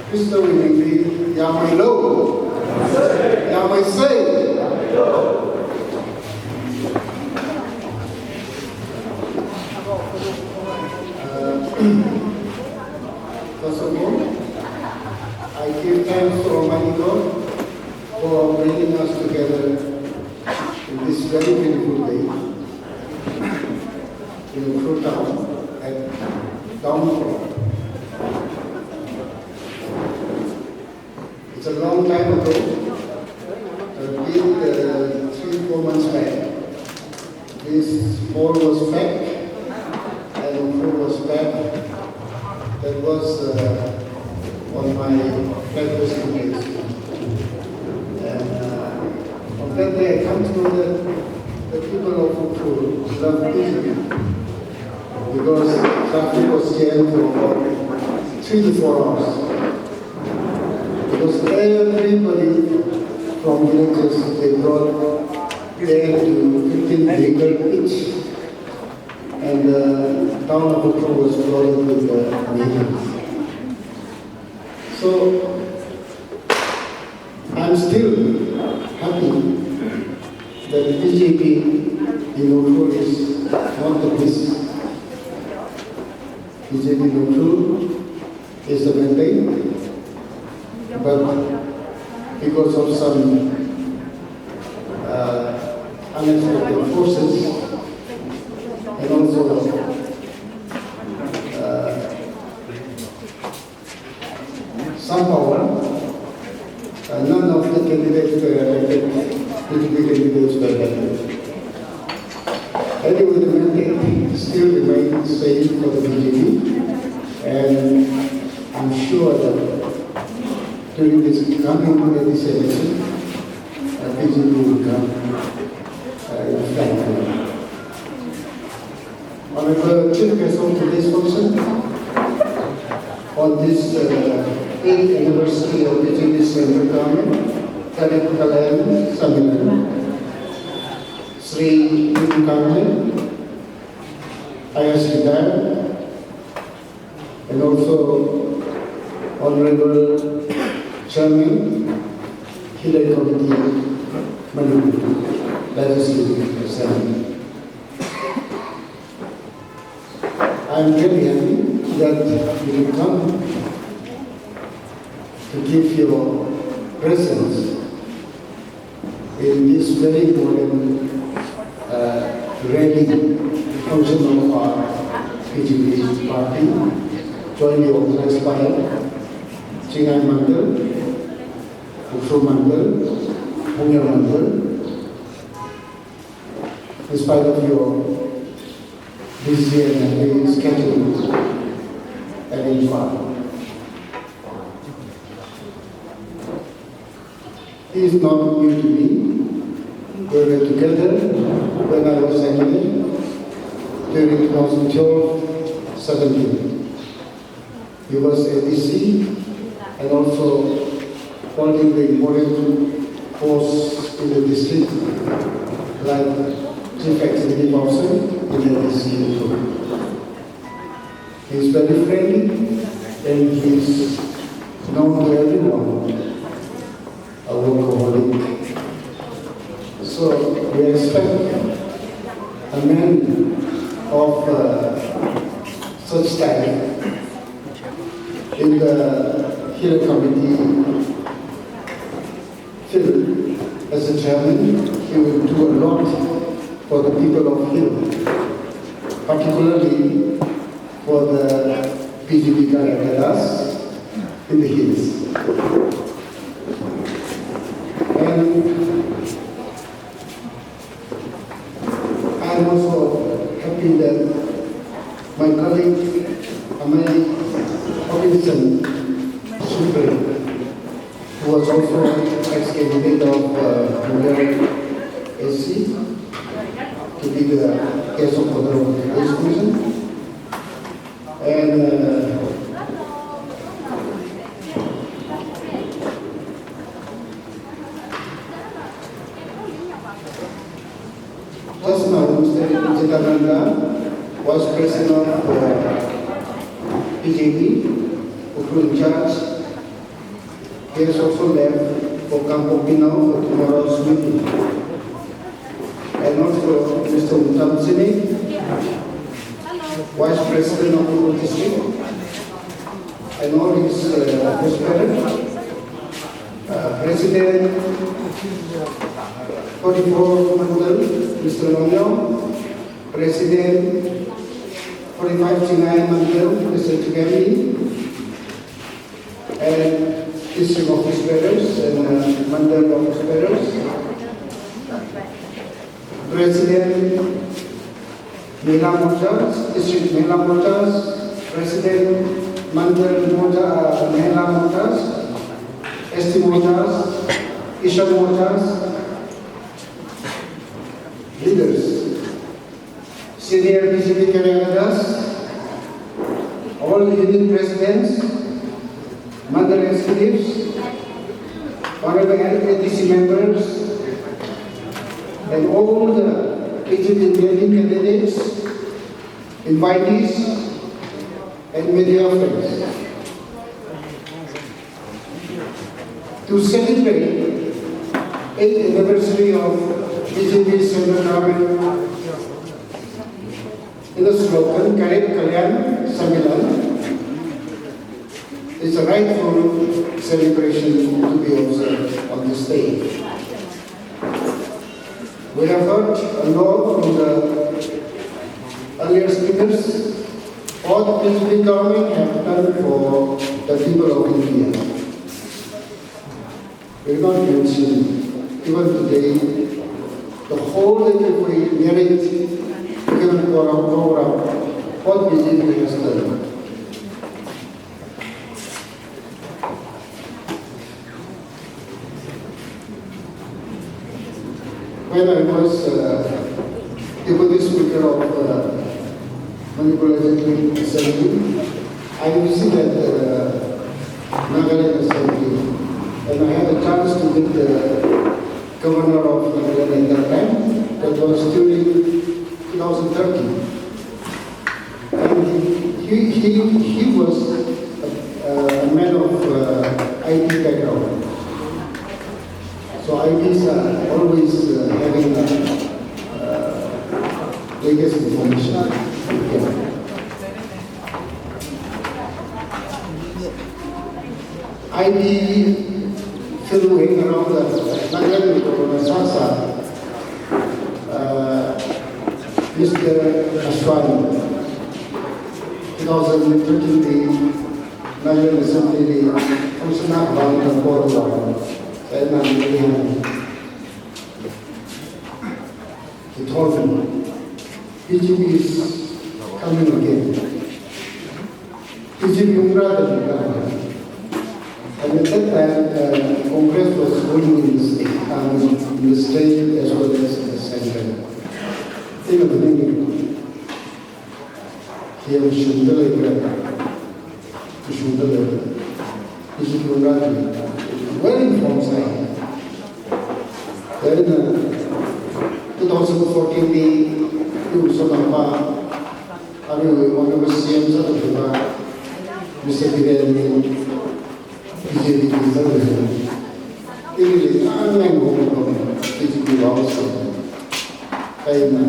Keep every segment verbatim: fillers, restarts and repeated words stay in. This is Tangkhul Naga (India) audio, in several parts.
Khristawui mingli yāmeilu. Yāmeisa. Uh, first of all, I give thanks to Almighty God for bringing us together in this very beautiful day in Ukhrul town at dawnfall. It's a long time ago, uh, be it, uh, three, four months back. This hall was packed and Ukhrul was packed. That was, uh, on my flag raising days. And, uh, on that day I come to know that the people of Ukhrul love P G P because traffic was jammed for about three to four hours. Because everybody from villages, they brought ten to fifteen vehicles each. And the town of Ukhrul was flooded with the vehicles. So, I'm still happy that the P G P in Ukhrul is not the peace. P G P in Ukhrul is the mandate, but because of some, uh, unexpected forces and also, uh, some power, uh, none of the candidates were elected, P G P candidates were elected. Anyway, the mandate still remains same for the P G P, and I'm sure that during this coming, this election, uh, P G P will come, uh, in front. Honorable Chief Guest of today's function, on this, uh, eighth anniversary of P G P's Central Government, Karen Kalen Samilan, Shri Vin Kanglen, I A S retired, and also Honorable Chairman, Hill Committee, Manipur Legislative Assembly. I'm very happy that you could come to give your presence in this very important, uh, rally function of our P G P party, jointly organized by Chingai Mandal, Ukhrul Mandal, Hongya Mandal, in spite of your busy and hectic schedule at Imphal. It is not new to me. We were together when I was M L A during two thousand twelve seventeen. He was A D C and also holding the important posts in the district, like Chief Executive Officer in A D C Group. He's very friendly and he's known to everyone, a workaholic. So we expect a man of, uh, such type in the Hill Committee field. As a chairman, he will do a lot for the people of Hill, particularly for the P G P karyakartas in the hills. And I'm also happy that my colleague, Amei Robinson Shukri, who was also ex-candidate of, uh, Muler S C, to be the guest of honor of the function. And, uh, just now, Mister Chidananda, Vice President of, uh, P G P, Ukhrul in charge, He is also left for Kangpokpi now for tomorrow's meeting. And also Mister Wungtam Sini, Vice President of Ukhrul District, and all his, uh, office bearers, uh, President forty-four Mandal, Mister Longyo, President forty-five Chingai Mandal, Mister Chugemi, and district office bearers and, uh, Mandal office bearers, President Mahila Morcha, District Mahila Morcha, President Mandal Morcha, uh, Mahila Morcha, S T Morcha, Isha Morcha, leaders, senior B J P cadres, all unit presidents, Mandal executives, honorable A D C members, and all the B J P leading candidates, invitees, and media friends. To celebrate eighth anniversary of B J P Central Government in the slogan Garib Kalyan Sammelan, it's a rightful celebration to be observed on this day. We have heard a lot from the earlier speakers, what B J P government have done for the people of India. We not mention, even today, the whole day if we narrate, we can go around, go around, what B J P has done. When I was, uh, Deputy Speaker of, uh, Manipur Legislative Assembly, I visited, uh, Nagaland Assembly, and I had a chance to meet the Governor of Nagaland at that time. That was during two thousand thirteen. And he, he, he, he was a, a man of, uh, I T background. So I Ts are always, uh, having, uh, uh, latest information. Yeah. I T field wing around the Nagaland Corona Sasa, uh, Mister Ashwani, two thousand twenty-three Nagaland Assembly function around the board, and I'm very happy. He told me, B J P is coming again. B J P wungra da. And at that time, uh, Congress was ruling in the state, um, in the state as well as in the center. Think of the meaning. He was shundalai. Shundalai. B J P wungra da. Well informed side. Then, uh, two thousand fourteen li, iwui sonapa, arui Honorable C M sir, Mister Biren, B J P leader, ili nganeng ho, B J P wui side. Kaina,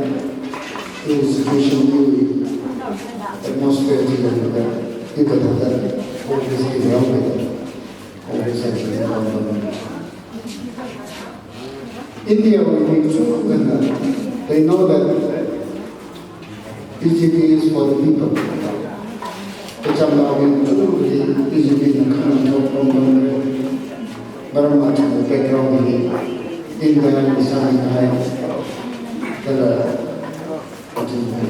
iwui situation, iwui atmosphere chi, iwui kathāda, Congress ki rao, Congress action. India wui ming chungana, they know that B J P is for the people. Kachamnaowui ming chungana B J P na khanang chok pam pam re. Maram athumwui background hi India wui sāmihai, kala athum, uh,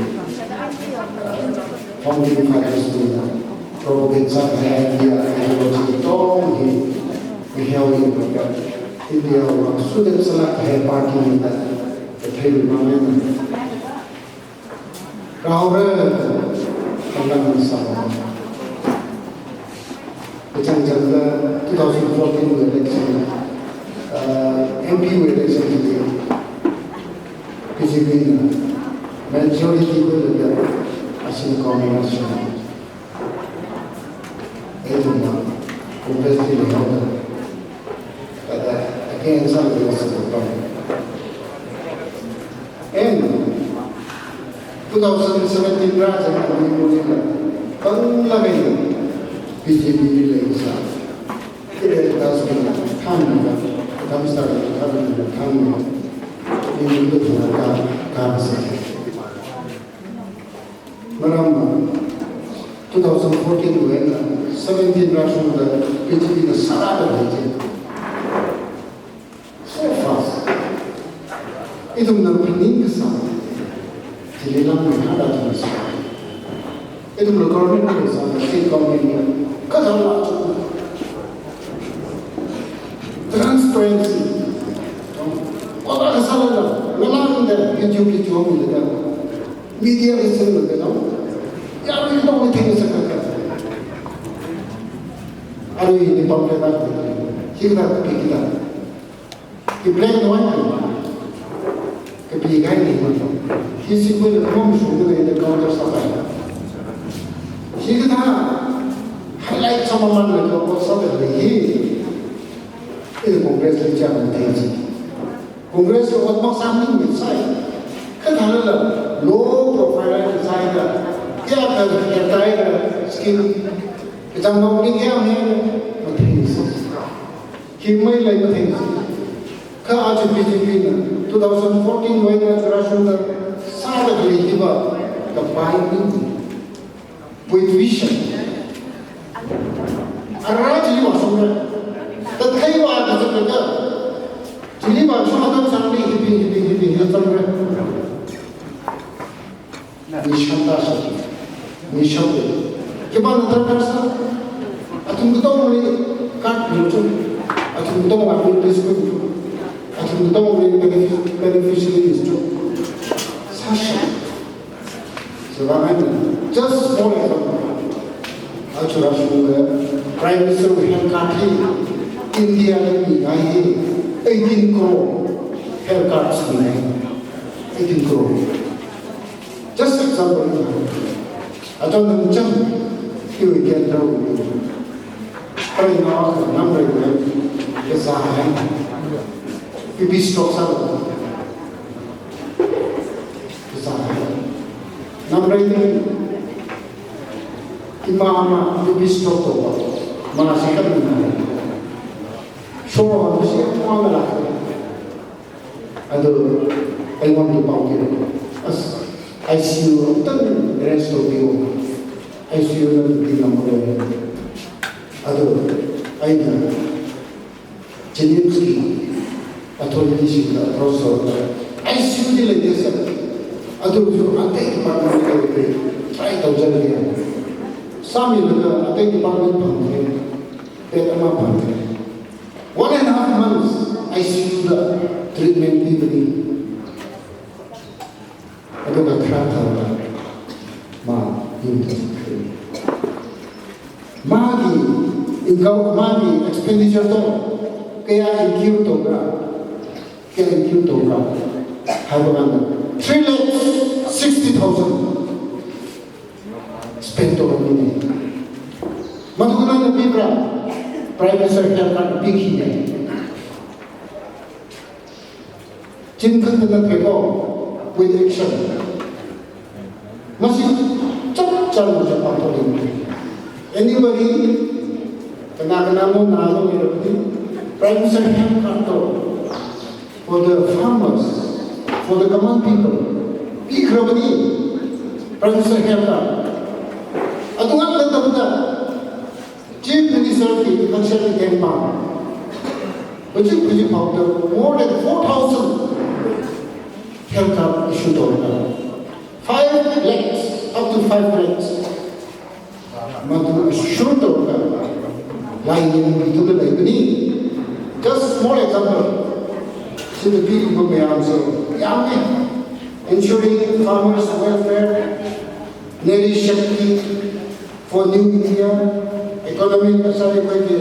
founding fathers wui propagate sākahai idea, ideology katong hi, hi heo hi, India wui suited sālāk kahai party hi da, kathei mamang. Rao re, khanang sāva. Kachangchangda two thousand fourteen wui election, uh, M P wui election hi, B J P na majority khuilaga, ashin Congress na. Athumna Congress li leihaoda, Again, something was to come. And two thousand seventeen rāzang Manipur li la, pangla ngai B J P li leisā. Kire das kina thanna, Prime Minister thanna, thanna. Ini untuk ka ka sa. Maram two thousand fourteen wui eina seventeen rāshungda B J P na sārāda lei chi. So fast. Ithumna phaning kasā, chili lam ni hada ithumna sā. Ithumna government kasā, state government ni, kathāla chu. Transparency. Oda kasāla, ngalāngda, YouTube li chomida. Media li singda, no? Yarui tongli theng sākaka. Arui ni pam kata, hikathā kapi kathā. Hi black and white ni. Kapi kahai ni ma. Hi simple ni pam shungda ni counter sāpai. Hikathā highlight sāmamān ni ko sāpai hi. Hi Congress li chang ni thei chi. Congress li ot maksā ning misai. Kathālala low profile ni sai da. Kayākha kayākha da scheme. Kachang nong ni kayā mi mathei si. Hi mailei mathei si. Kha aja B J P na two thousand fourteen wui eina rāshungda sāda khalei hiva kapai ning. With vision. Ara chili vāshungra. Tathei vākazatlaga. Chili vāshung atam sangli hibing, hibing, hibing, hibing atamra. Mission ta sa. Mission ta. Khipāna darkar sā. Athum katongli card milu chu. Athum katongli notice milu chu. Athum katongli benefic-, beneficiaries chu. Sāsa. Sāvāngai, just small example. Aja rāshungda Prime Minister health card hi India li mingai hi eighteen crore health cards mingai. Eighteen crore. Just example. Aja nang chang, iwui kendra wui. Pare na ka nam re re. Kazā hai. B P stroke sā. Kazā hai. Nam re re. Ima ma B P stroke to. Ma si ka mi na. Shoro ha si ma la. Ado, I want to pao kira. As I C U tang rest of you. I C U na di number. Ado, aina. JNIMS ki authority singda approach sāda. I C U di leida sā. Ado chu atei department li try tau jang ya. Sāmilaga atei department phangkhe. Bed ama phangkhe. One and a half months I C U da treatment pibani. Aduka kharā tharan ma yum ta kharā. Magi income, magi expenditure to, kayā incur toka, kayā incur toka. Haiba kanda three lakhs sixty thousand spend to ni. Madukana na pibra, Prime Minister kayā kan pi khi ne. Chin khangatei na thei ko, with action. Masi chap chap na chap pang to ni. Anybody, kana kana mo na lo ni lo ni. Prime Minister health card to. For the farmers, for the common people. Pi kharā bani, Prime Minister health card. Atunga na tamda. Chief Minister ki function li tengpam. Hujik hujik phāda more than four thousand health card issue tongda. Five lakhs, up to five lakhs. Madu issue tongda. Lai yangmi tungda leibani. Just small example. Sida pi ko mayam so. Yangmi. Ensuring farmers' welfare. Nari Shakti. For New India, economic, sorry, koi ke,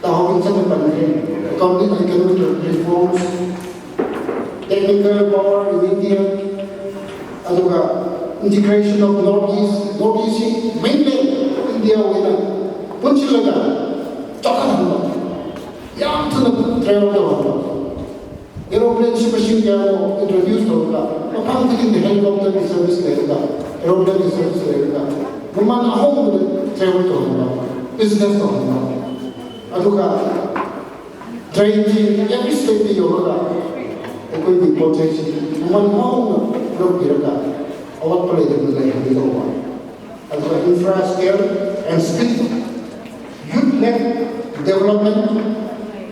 tahawin sa pangre, economic, economic reforms, technical power in India, aduka integration of Northeast, Northeast hi mainland India wui eina, punchilaga, chaka thangba, yam thana Travel tongda. Aeroplane ship machine kayākha introduce tongda. Maphang khani helicopter service leida. Aeroplane service leida. Maman ahongda travel tongda. Business tongda. Aduka train chi every state li yanglaga, akhawui potential chi maman haona lok piraga, awat palei da lei hāngda wa. Aduka infra scale and speed, youth led development,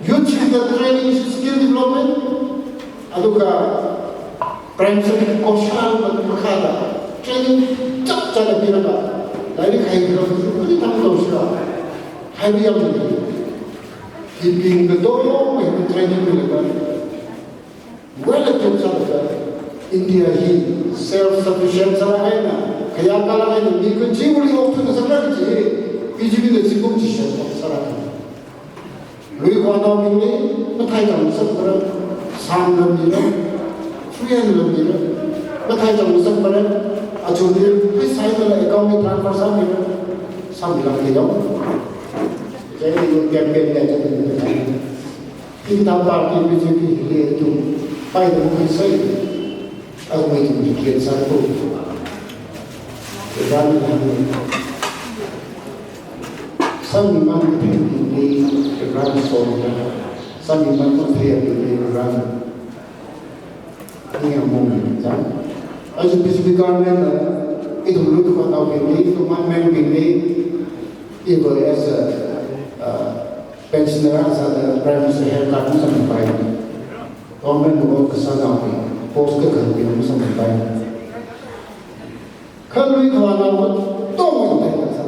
youth centered training, skill development, aduka primary school, college, makhada training chapchāda piraga, lairik hailaga, kali tam tongshira, hailaga yangli. Hibing katonga hi training milaga, well equipped sālaga, India hi self sufficient sālaga eina, kayākha laga eina, mi kachiva̱li okthuida sāra kaji hi, B J P na zingkum chi share sāra. Lui khuanaobingli, mathei chang sāpara, sāmla mira, free handla mira, mathei chang sāpara, achungli, pheisā eina account li transfer sāmira, sāmila kayao. Chieina campaign le chieina. Hithā party B J P hili ithum paida mukhuisai. Akhawui ithum regret sāko. Iran hāng. Sāmiman kathei bingli Iran sona. Sāmiman kathei bingli Iran. Ani among ni chang. Aja B J P government na ithum lui khuanaobingli, ithum manmang bingli, even as a, uh, pensioner sāda Prime Minister haircut masamphangpai. Government work kasānaobing, post kakhanbing masamphangpai. Kha lui khuanao katonga pay kasā.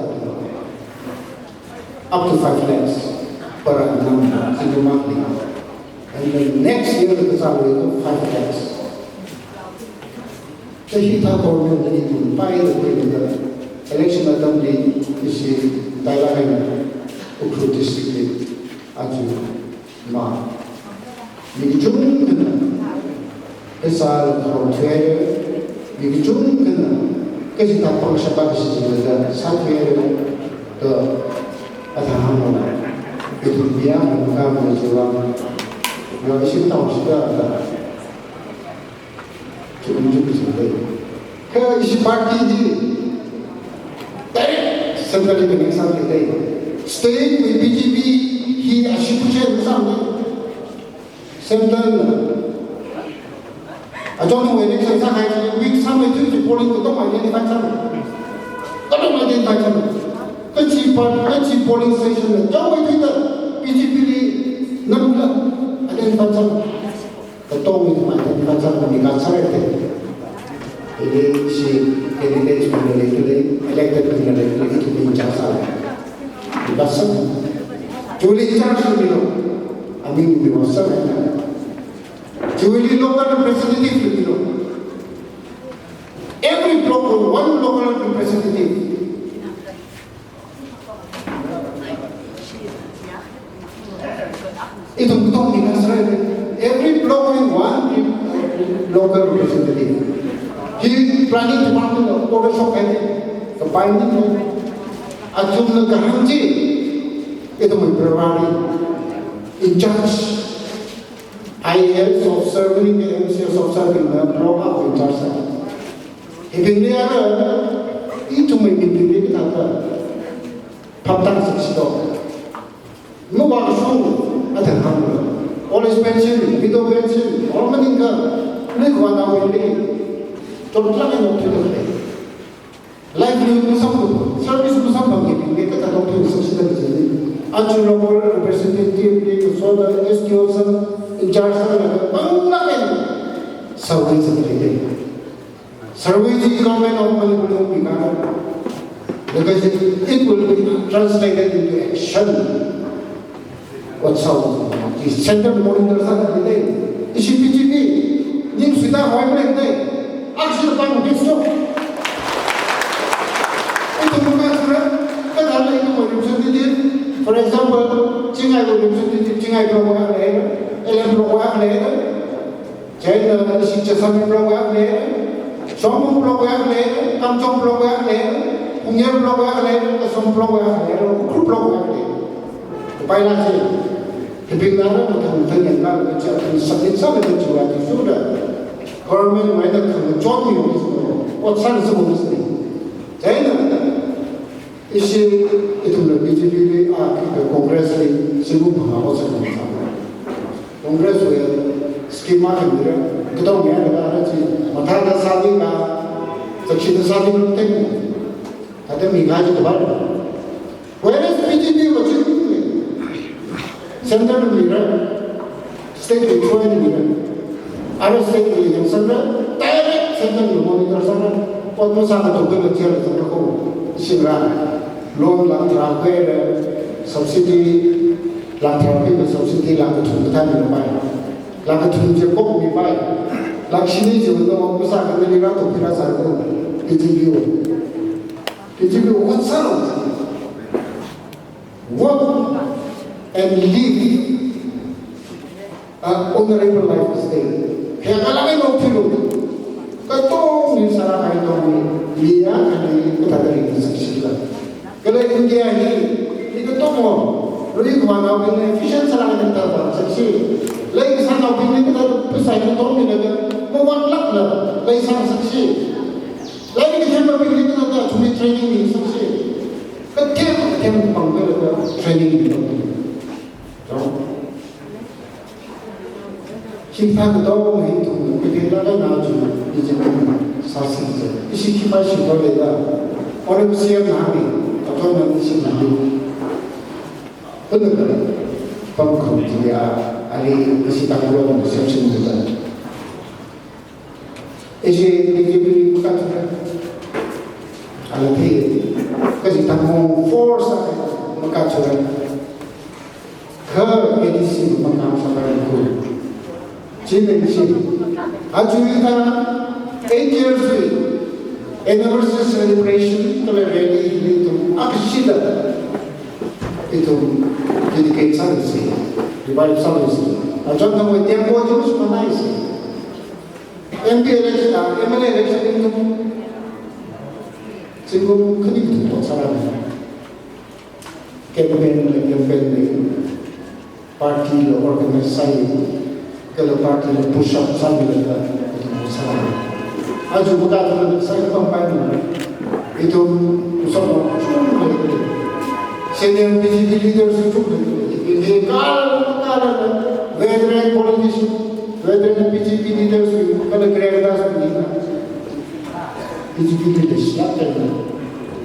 Up to five lakhs per annum, single monthly. And then next year kasā lui five lakhs. Chieina hithā government li ithum paida khuilaga, election atamli ishi Thailand, Ukhrul district li, aja ma. Mi kachungkhana pheisā la kharao thuihaira, mi kachungkhana kachithā pangshap kashi jilaga sāthuihaira, da athang hānglo. Ithum miya hāngkhamei chiwui vang, ya ishi tao shida da. Chum chum chum dei. Kha ishi party di direct central li connect sāki dei. State wui B J P hi ashi puche sāmdei. Central na. Achon wui election sākahai chi weak sāmeithui chi polling katonga identify sāmei. Katonga identify sāmei. Kachi par, kachi polling station na chao meithuida B J P li namla identify sāmei. Katonga ithum identify sākahai mi kasā rei te. Hili ishi candidates bingna leilei, elected bingna leilei, ithum in charge sālei. Mi kasā. Chiwuili in charge sāmilo. Aming miwui sālei. Chiwuili local representative milo. Every block with one local representative. Ithum katonga mi kasā rei. Every block wui one local representative. Hi planning department of order shop hai, kapai ni. Athumna kahāng chi, ithum priority in charge. I A S officer, M C S officer bingna block wui in charge. Hibingli ara, ithumwui mibingli kathāda phaptā sāsito. Mavāshung, athang hānglo. Old age pension, widow pension, or maningakha, lui khuanaobingli, chotlāk eina okthuida khalei. Livelihood masamphang, service masamphang kibingli kathāda okthui sāsida kajili. Aja local representative li, kasoda S D O sāng, in charge sāng, panglāk eina survey sāda khalei. Survey chi Government of Manipur li ungmi ka. Because it, it will be translated into action. Ot sāo, chi central monitor sāda khalei. Ishi B J P, ning suita hoi mle dei. Action plan based on. Ithum kasā rei, kathāda ithum representative, for example, Chingai representative, Chingai block wui akha lei, L M block wui akha lei. Chieina ishi Jessami block wui akha lei, Shangmaung block wui akha lei, Kamjong block wui akha lei, Pungir block wui akha lei, Kasom block wui akha lei, Ukhrul block wui akha lei. Kapai la chi. Hibing nara mathang mathang yangkalaga chi athum submit sālaga chiwui athishurda government wui eina khangachon mihaowa, ot sāngasaklaga. Chieina ishi ithumna B J P li, a, Congress li, zingkum phangā ot sāngasā. Congress wui scheme akha mira, katonga ngarāra chi, mathāda sāmi ka, sakshida sāmi ka teng, thāda mikahai chi kapai. Whereas B J P va chi, center li mira, state li khuini mira. Ara state li yangsangra, direct center li monitor sāngra. Ot masākathuka la jail sāngra ko, shingra. Loan lakh tharā khuira, subsidy lakh tharā khuiva subsidy lakh kathum kathā mipai. Lakh kathum chi kok mipai. Lakh shini chi ot masākathuka nali rāthukrasā ko, B J P va. B J P va ot sālu. Work and live a honorable lifestyle. Kayākha lāngli okthuilu. Katonga ni sāra kahai tongni, mi ya kani kathāda ringsaksila. Kala India hi, mi katonga, lui khamanaobingli efficient sāra kahai tongda sāsi. Lei kasānaobingli kathāda pheisā hi tongmilaga, mavātlākla, lei sāngasaksi. Lairik kathembingli kathāda athumli training misāsi. Kathem kathem pāngkhuilaga training misāsi. Chong. Hikathā katonga hi ithumna khuiphilāk eina aja B J P na sāsi chi. Ishi khipā shipā leida. Honorable C M na hāngi, athumna ishi na hāngi. Pamkhong chi ya, ali ishi Tangkhul reception leida. Ishi B J P makathuka. Ala phi, kaji Tangkhul force a makathuka. Kha A D C makam sākahai ko. Chieina ishi, aja hikathā eight years wui anniversary celebration kala rally hi ithum akashida ithum dedicate sālusi, revive sālusi. Achon thangwui tempo chi mashimānnaisi. M P election, ah, M L A election ithum zingkum khani kathum tong sāra. Campaign la campaign lei, party la organize sāi, kala party la push up sāmilaga ithum sāra. Aja makathā sāi pampai na. Ithum kusok ma chungda lei. Senior B J P leaders chungda lei. Ithum kala kala veteran politician, veteran B J P leaders kala khararchān bingna B J P leaders la kala,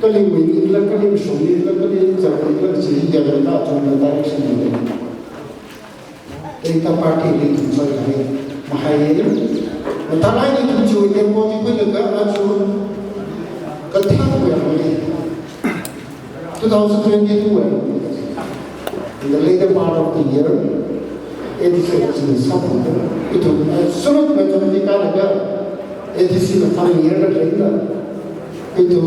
kali wui la, kali shongli la, kali zangli la, chi ya la, chungda direction ni. Ithum party li ithum sākahai mahai. Mathālāk eina ithum chiwui tempo chi khuilaga aja kathānwui hāngli. Two thousand twenty-two wui, in the later part of the year, A D C election sāphungda, ithum, uh, absolute majority kālaga A D C na thang year da lengda, ithum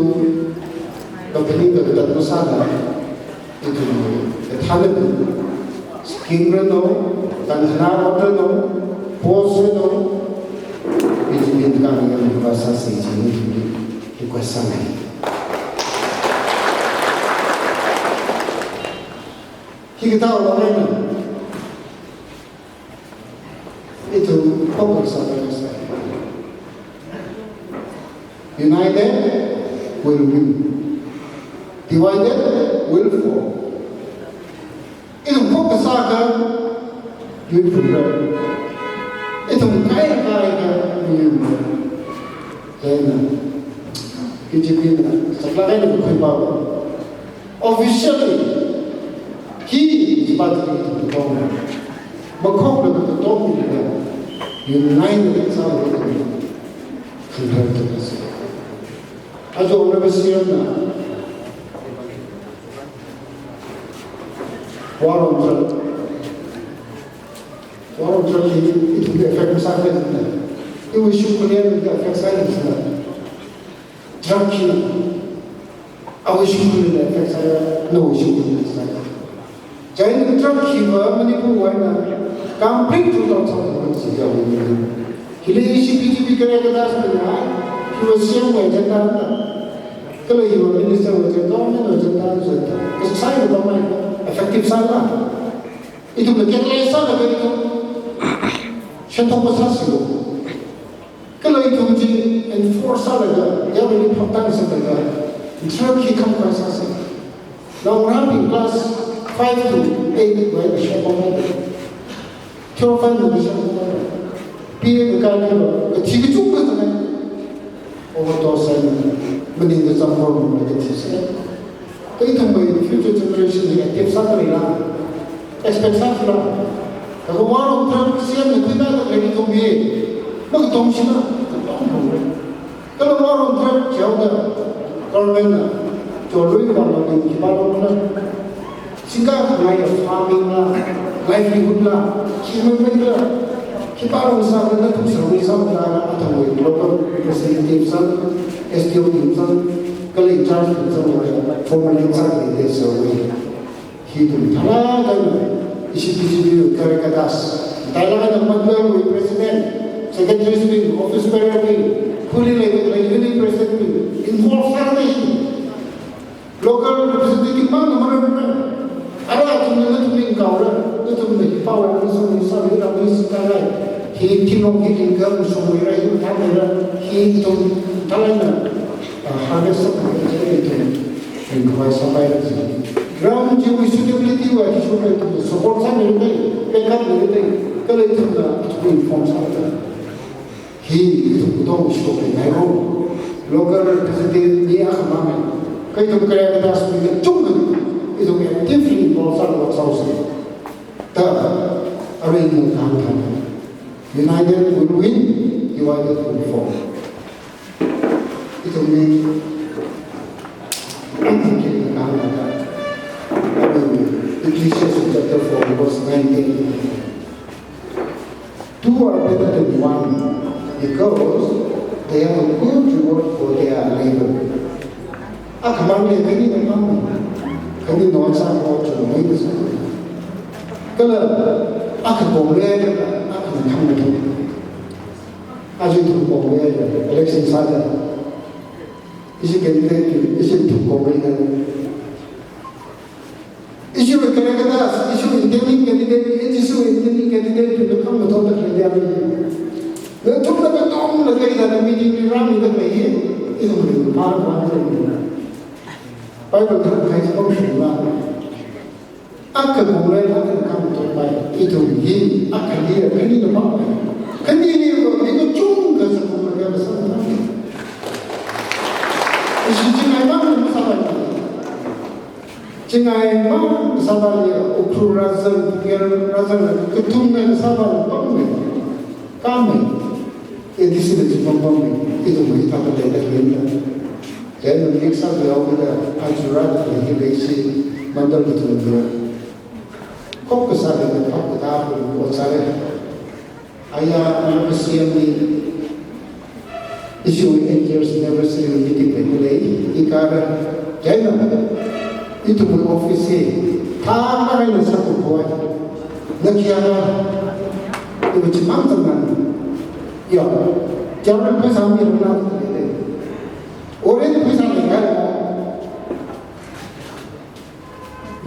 kaphaning katatna sāda, ithum kathānna scheme rano, kanhana rano, post rano, B J P na kami yang sāsi chi ithum request sāngai. Hikathā wui eina ithum focus sāda sāi. United will win. Divided will fall. Ithum focus sākha, youth program. Ithum kai kai kha, youth program. Chieina, B J P na saklāk eina khuipao. Officially, hi party ithum tong. Makhok la ithum tong ni la. United sālaga ithum. Khanthar tong sāi. Aja Honorable C M na. War on drugs. War on drugs hi ithumli effect masākhala jina. Iwui shimkhurli effect sāi jina. Drug hi awui shimkhurli effect sāya, nawui shimkhurli sāya. Chieina drug hiva Manipur wui eina complete rule out sāda lei jiya wui. Hili ishi B J P khararchān sāda, hiva C M wui agenda na. Kala hiva minister wui agenda, government wui agenda, agenda. Kasā sāya, effective sāya. Ithumna catalyze sālaga ithum shānthok masāsilo. Kala ithum chi enforce sālaga, yāmli phaptang sālaga, ithum khi khamkhavai sāsa. Naongarābing class five to eight wui shānphok. Theophane wui shānphok. P A kakāli lo, kathi kachungkha zangai. Overdose sāna, maningla zangkhor mangla kathi sāna. Kha ithumwui future generation li active sāda leila, expect sāthula. Kha kha war on drugs, C M na khuida khalei ithum hi, makatomshina, katomrumra. Kala war on drugs jihaoda, government na, cholui government khipālungla. Singkakhangai ya farming la, livelihood la, khimamei la, khipālung sāda nathum survey sāda athumwui local representative sāng, S D O team sāng, kala in-charge team sāng, formally sāda survey. Hi ithum thalakana, ishi P G P wui characters, thalakana Mandal wui president, secretaries bing, office bearer bing, khuli leida khalei unit president bing, involve sāda hi. Local representative mang na maram ra. Ara athumna nathumli ngaora, nathumna hi power na sung ni sa ni ra ni sung ka rai. Hi thinong hi lingkam sung ni ra, hi tham ni ra, hi ithum thalaina, ah, harvest sāda hi ithum. Ringkhavai sāpai ra. Ground chiwui suitability wui issue ithum support sāmi ra, backup mi ra, kala ithumna ithum inform sāra. Hi ithum katong shokngairo. Local representative mi akhamang. Kha ithum characters mi kachungkha ithum actively involve sālaga sāsa. Da, arui ina kahāng kahāng. United we win, divided we fall. Ithumli kahāng kahāng. Arui Ecclesiastes chapter four verse nineteen. Two are better than one, because they have a good reward for their labor. Akhamang le khanina mang, khanina sāko chungmeida sā. Kala akha kong le, akhana khangna. Aja ithum kong le, election sāda. Ishi candidate, ishi ithum kong le. Ishiwui characters, ishiwui intending candidate, ishiwui intending candidate, ithum khamathotda khalei ya. Nathumna katongla kaida meeting li rāmida khalei hi, ithumli phāphā khalei. Bible kahāng kahai chi pamshunga. Akha kong le, akhana khamathotpai, ithum hi, akhali, khanina phāpai. Khanili, mi kachungkha sākhuilaga sāpai. Ishi chingai mang masāpai. Chingai mang sāpai, Ukhrul rāzang, Pungel rāzang, kathumna sāpai, pangmei, kāmei. A D C na chi pangpangmei, ithum hithāda leida khalei na. Chieina mix up yaoda, aja rāda khalei hi leishi, mandal kathum ya. Khokkha sāda, khokkha kathā ot sāra. Aya, ana C M ni, ishiwui eight years anniversary meeting leida lei, i kara, chieina, ithumwui office hi, thākha eina sākhuiphok. Nakhayāna, iwui chimang changna, ya, chāra pheisā mirana, ore pheisā leikha,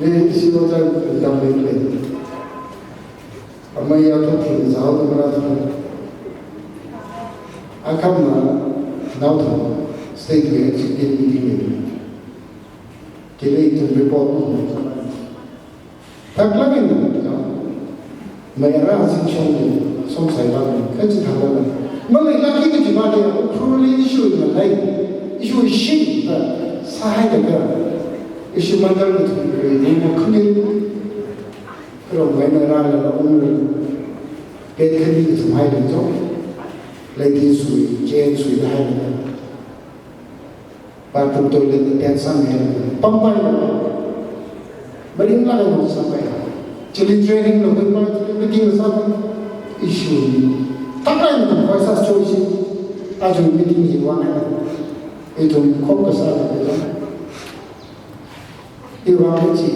le, ishi ojā, dam lei lei. Amei ya to thing zao to mara to. Akhama nao to state executive meeting ni. Kile ithum report mo. Thāklāk eina to. Mayara singshong ni, song sai ba ni, kachithā ba ni. Maleilāki kaji ba ni, Ukhrulli issue na lei. Issue shi ta, sāhailaga. Issue mandal ni to, ni mo khani. Kharong mai na rālaga unglaga, bed khani kathum haida chok, ladies wui, gents wui da haida. Bathroom, toilet na ten sang haida. Pampai na. Maringla na sāpai. Chili training na khuipai, chili meeting na sāpai. Issue ni. Thāklāk eina khuipai sā choice. Aja meeting hi vāng haida. Ithum khokkha sāda. Iwui vang kachi,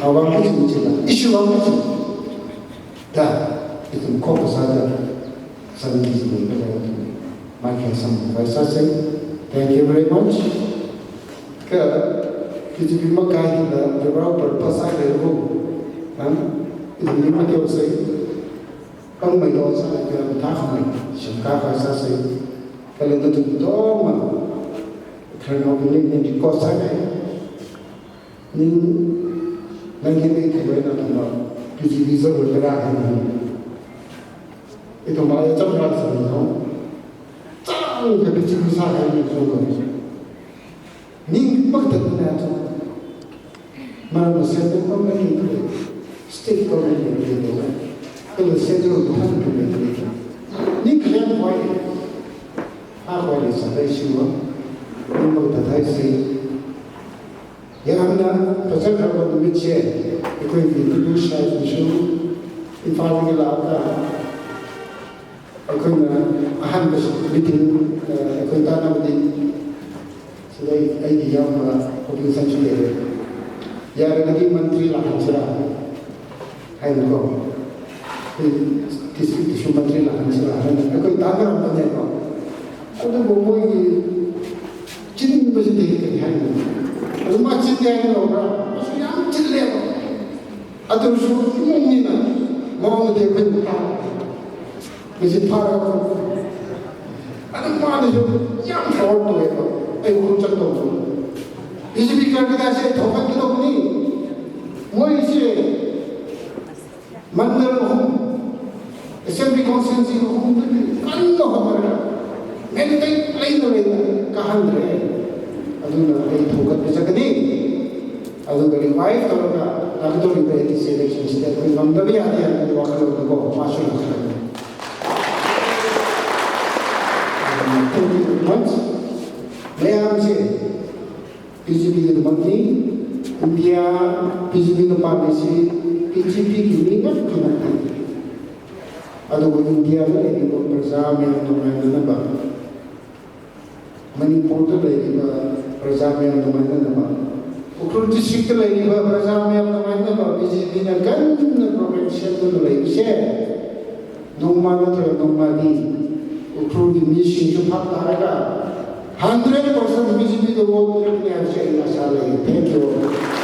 awui vang kachi, chila, issue vang kachi. Da, ithum khokkha sāda, sāmi kaji ni kala ithum, maikha sākhavai sāsa. Thank you very much. Kha, K G P makai hina, the rubber pasai le ru. Hang, ithum ni Pangmei lo sālaga mathākhamei, shimkhā kha sāsei. Kala nathum katongna, khararnaobingli ning request sāngai. Ning, nang hi ithumwui eina athumva, P G P zangwui kharā hai ni. Ithumva ya cham rā sāni ho. Chang ka P G P sāhai ni zong lo. Ning pangtatna tu. Maram central government ni tu. State government ni tu. Kala central government ni tu. Ning kalian khuai. Ha khuai ni sāthei shiwa. Ning pangtathei si. Yangna pachak raba numit chi. Ikoi ni tu shai tu shu. Imphal ni la ka. Akhana ahanba meeting, eh, akhana tāna meeting. Sila ai, ai di yam ma, hoping san chule. Yaralagi mantri la hansira. Hai ko. District issue mantri la hansira. Akhana tāna rampa ne ko. Adubo moi chinba si dei kani hai. Adubo ma chin dei lo ra. Asu yam chinle ko. Athumshu imong nina, mong de khuiphā. Misi phāra ko. Athum mani shu yam forward to ko. Ai khun chak to. Isi bi kar kada se thokan to ni. Moi se mandal hum. Assembly constituency hum tu kan no hamara. Ngen tai lai no lai ka han re. Aduna ai thokan bi chak ni. Aduga revive tawlaga, laga tawlaga A D C election sida khuingamda bi adi adi wakhalona ko, mashu lakha. Thank you very much. Mayam si, B J P ki mangni, India, B J P na pamisi, B J P ki mi ngak ki ngak. Aduga India na leili ko praja mayam nungai na ba. Manipur da leiliva praja mayam nungai na ba. Ukhrul district da leiliva praja mayam nungai na ba. B J P na kanna program semduna leisai. Nongma na tara nongma ni. Ukhrul ki mi shing chu phap tara ka. Hundred percent B J P da vote ni ya che ya sa lei. Thank you.